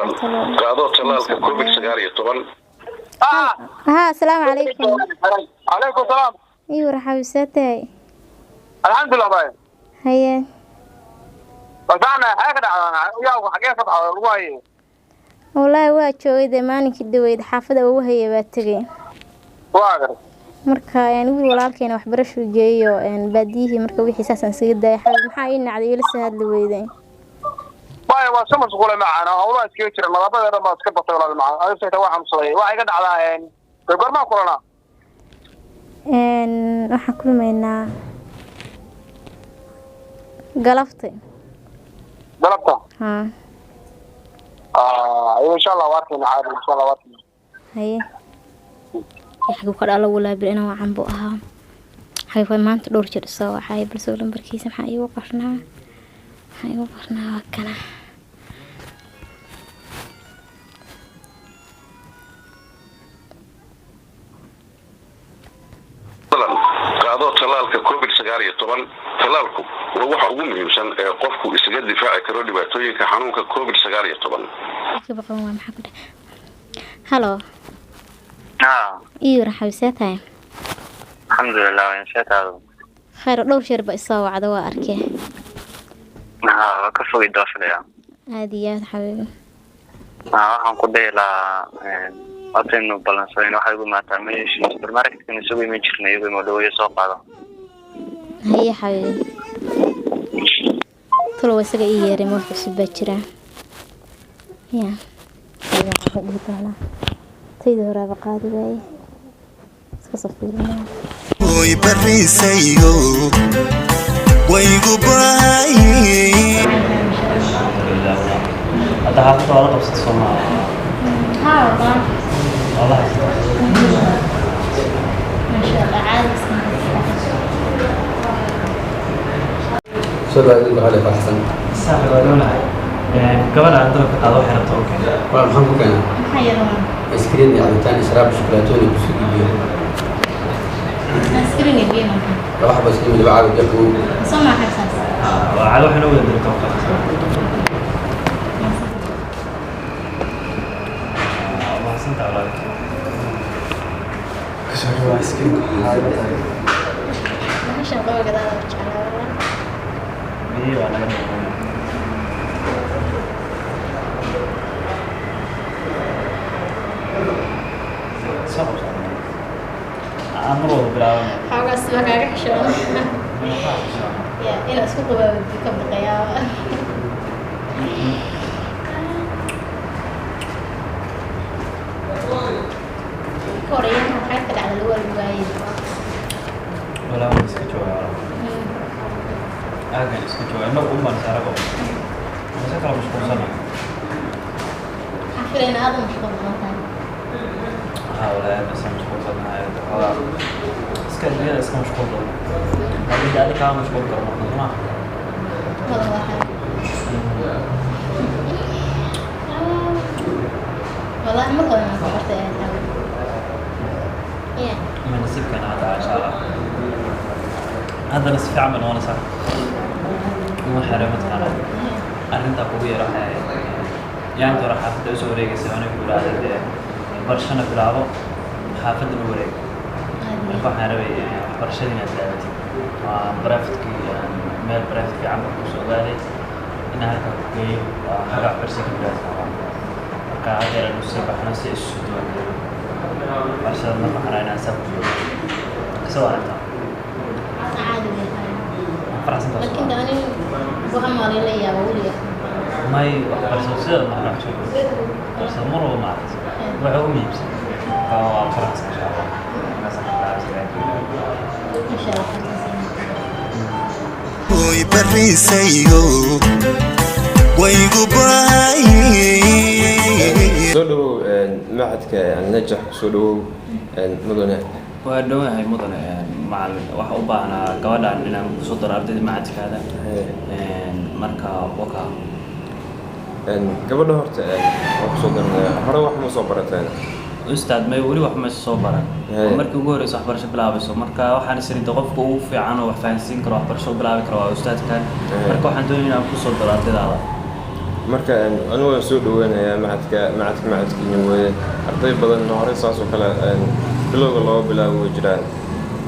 Qaado tallaalka COVID-19. Haa, asalaamu calaykum. Calaykum salaam. Ii war, xabiibsee tahay? Alxamdulilah bay. Haye. Wasaana xagee ka dhacdaa? Yaa xagee ka baxda lagu haye? Wallaahi waa joogay dee, maalinkii dhaweyd xaafada ugu haya baa tegay. Waa gar. Marka wiil walaalkeena waxbarashuu geeyo baadiyihii, marka wixii saasaan isaga daayay. Xabiib, maxaa ii nacday, iila soo hadli weyday? Bay, waa iska mashquulay macana, howlaha iskaga jira, nadaafada dhan baa iska batay walaal macana. Adiga xitaa waa xanuunsaday, waxay ka dhacdaa dee goormaa kulanaa? Waxaan kulmaynaa galabtay. Galabta? Haa. Insha Allah waa arkayna caadi, insha Allah waa arkayna. Haye, xaguu ka dhalo walaabil inaan wacan buu ahaa xabiib. Maanta dhowr jeer isoo wacay, balse lambarkiisa maxaa iigu qornaa? Maxaa iigu qornaa? Waa kana. Fadlan qaado tallaalka COVID-19. Tallaalku waa waxa ugu muhiimsan ee qofku isaga difaaci karo dhibaatooyinka xanuunka COVID-19. Ka baqan waa maxaa ku dheh? Halo. Haa. Ii war, xabiib, see tahay? Alxamdulilah, waan sheekaado. Khayr, dhowr jeer ba isoo wacda, waa arkee. Haa, waa ka fogay doofilaya. Aada iyo aada, xabiibi. Haa, waxaan ku dhihi lahaa horta inu balansayn waxay ugu imaataa meeshii supermarketka isugu iman jirnay, iyagu imo dhaweeyo soo qaado. Haye xabiibi, talow isaga ii yeeray, ma wax cusub baa jira? Ya xabiibi, waxaan dhihi doonaa tayda horaaba qaadi waaye, iska soo fiirinaya. Way barriisaygo waygu baayi. Hadda xaafadda waa la qabsata, soo maaha? Haa, wallah. Waa la haysataa. Maasha Allah, caadi iska. Soo dhawaad, waxaa faraxsan. Saaxib, waa doonahay gabadha aan dalabka qaado, waxay rabta u keen. Waa maxaan ku keenaa? Maxaa yaro? Ice cream iyo cabitaan, sharaab, shukulaatoon iyo buskud iyo biyo. Ice cream iyo biyo maxaa? Laba xabo ice cream iyo 2 caag biyo qabow. Soo maaxa saas? Waa cali, waxay noo wada dirta u qaadaysa. Waa mahadsantahay walaalkay. Kusoo dhawaa ice cream. Bahashan qaba gadaada jeclaa wallah. Biyihii waa naga dhaqmay. Soo qabso, aan mar wada bilaabana. Xoogaa siba kaaga xishoona ya inaa isku qabaawdi ka baqayaaba. Ka horeeyan maxay ka dhacda lagu waayay? Walaa waan iska joogaa, walaa aagan iska joogaa, innagu un baan isaarago mase kala mashquulsana. Waxaan filaya in aad u mashquul badan tahay. Haa walaa, aad iska mashquulsanahay, xoogaa iska adduunyada iska mashquul badan, laakiin de adi kaa mashquul karo marka soo. Wada waxaa wallahi mar hore aan ku bartay aad xawi ya. Ma nasiibkeena hadda, insha Allah haddana si fiican bay noqonaysaa. Uma xere mataqaanaa arrintaa kugu yar, waxay ahayd yaanta hore xaafadda usoo wareegaysa, aniga ku idhaahday dee barashana bilaabo, xaafaddana wareeg. Marka waxaan rabay waxbarashadii inaad bilaabatid. Waa private-kii, meel private fiican baan kusoo ogaaday inaan halkaa ku geeyo, waa xagga waxbarashada ka bilaabta. Marka haddeer aan usii baxno si isu soo diiwaangelino waxbarashada. Marka waxaan rabaa inaan saa ku joogo isagoo aragtaa. Caadi bay tahay. Waan faraxsantahay. Laakiin Soo de anigu waxaan maalin la yaaba weliga. May, waxbarashada sideeda marna wax soo waxbarashada mar walba maaragtay waxa ugu muhiimsan. Marka waan faraxsan, insha Allah markaasaan ka bilaabay. Masha Allah, fartaas. Way barriisaygo waygu baayi. Soo dhawow machadka Alnajax, kusoo dhawow mudane. Waa dhowahay mudane macalin. Waxa u baahnaa gabadhan inaan kusoo daro ardayda macadkaada, marka waka. Gabadha horta waa kusoo daranaya, hore wax ma soo barateen? Ustaad, may, weli wax ma soo baran. Haye. Waa markii ugu horeysa waxbarasho bilaabayso. Marka waxaan is idhi qofka ugu fiican oo wax fahansiin karo, waxbarasho bilaabi karo waa ustaadkan. Haye. Marka waxaan doonaya inaan kusoo daro ardaydaada. Marka anigu waan soo dhaweynayaa macadka. Macadka macadkiina weeye. Arday badan horey saas oo kale bilowga looga bilaabo way jiraan.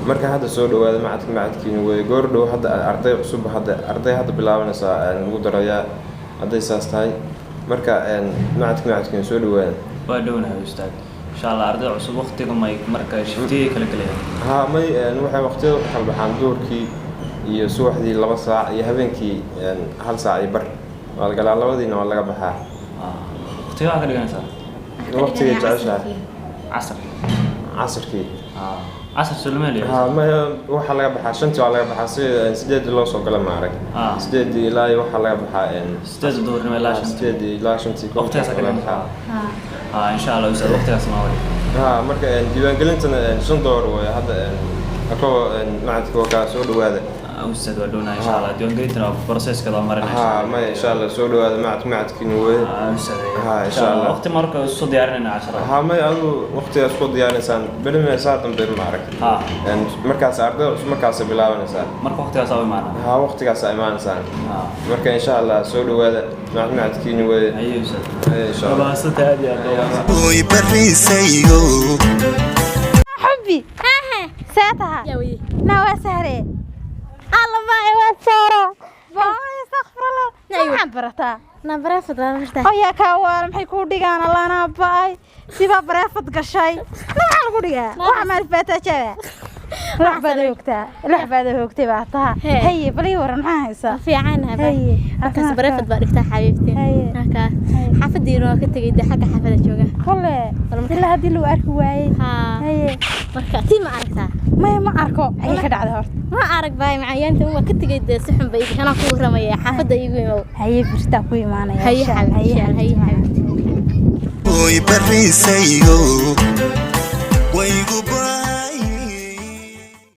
Marka hadda soo dhawaada, macadka macadkiina weeye. Goor dhow hadda arday cusub, hadda arday hadda bilaabanaysaa lagu darayaa hadday saas tahay. Marka macadka macadkiina, soo dhawaada. Waa dhownahay ustaad, insha Allah. Arday cusub waqtiga may marka shiftiyay kala gelayaan? Haa, may, waxay waqtiyada u kala baxaan duhurkii iyo subaxdii 2 saac iyo habeenkii 1 saac iyo bar waa la galaa, labadiina waa laga baxaa. Waqtiga waxaa ka dhiganaysaa? Waqtigay jeceshahay. Casar. Casarkii. Casar soo lama helayo? Haa, maya, waxaa laga baxaa 5-tii waa laga baxaa, si 8-dii loo soo gala, ma arag? 8-dii ilaa iyo waxaa laga baxaa 8-da duhurnimo ilaa 5-ta. 8-dii ilaa 5-tii. Waqtigaas ka laga dhiganaysaa? baxaa. Haa, insha Allah ustaad, waqtigaas ma wari. Haa, marka diiwaangelintana $5 waaye hadda. Akoo macadka waa kaa, soo dhawaada. Ustaad, waa dhownahay, insha Allah. Diiwaangelintana waa processkada waa marinaysa. Haa, maya, insha Allah, soo dhawaada, macadka macadkiina weeye. Ustaad. Haa, insha Allah. Waqti marka isu diyaarinayna casharada. Haa, maya, adigu waqtigaas ku diyaarinaysaan beri mee saa dambe, ma arag? Markaas ardayda cusub markaasay bilaabanaysaa. Marka waqtigaas aa u imaanaa. Haa, waqtigaas aa imaanaysaan. Marka insha Allah soo dhawaada, macad macadkiina weeye. Haye ustaad. Haye, insha Allah. Mahadsantahay aad iyo aad. Oy barriisayo. Xubbi, see taha? Na waa sahre. Alla maay, waa Saara. Baay, astaghfirullah, maxaan barataa? Na private baa bartaa. Oyaa kaa waala, maxay kuu dhigaan? Allaanaa baay, sibaa private gashay? Na maxaa lagu dhigaa? Waxa maalifaataa lux baad hoogtaa, lux baad hoogtay baa taha. Hee. Haye, bal ii waran, maxaa haysaa? Fiicanahay. Haye. Markaas private baa dhigtaa, xabiibti. Haye. Halkaa xaafadiina waa ka tegay dee, xagga xaafada jooga. Kole ilaa haddii lagu arki waayey. Haa. Haye. Marka tii ma aragtaa? Maya, ma arko. Xagee ka dhacday horta? Ma arag baay, macayaanta waa ka tegay dee, si xun bay anaa ku waramaya, xaafadda iigu imow. Haye, birtaa ku imaanaya. Haye insha Allah. xabiibti, haye xabiibti. Oy barriisayo.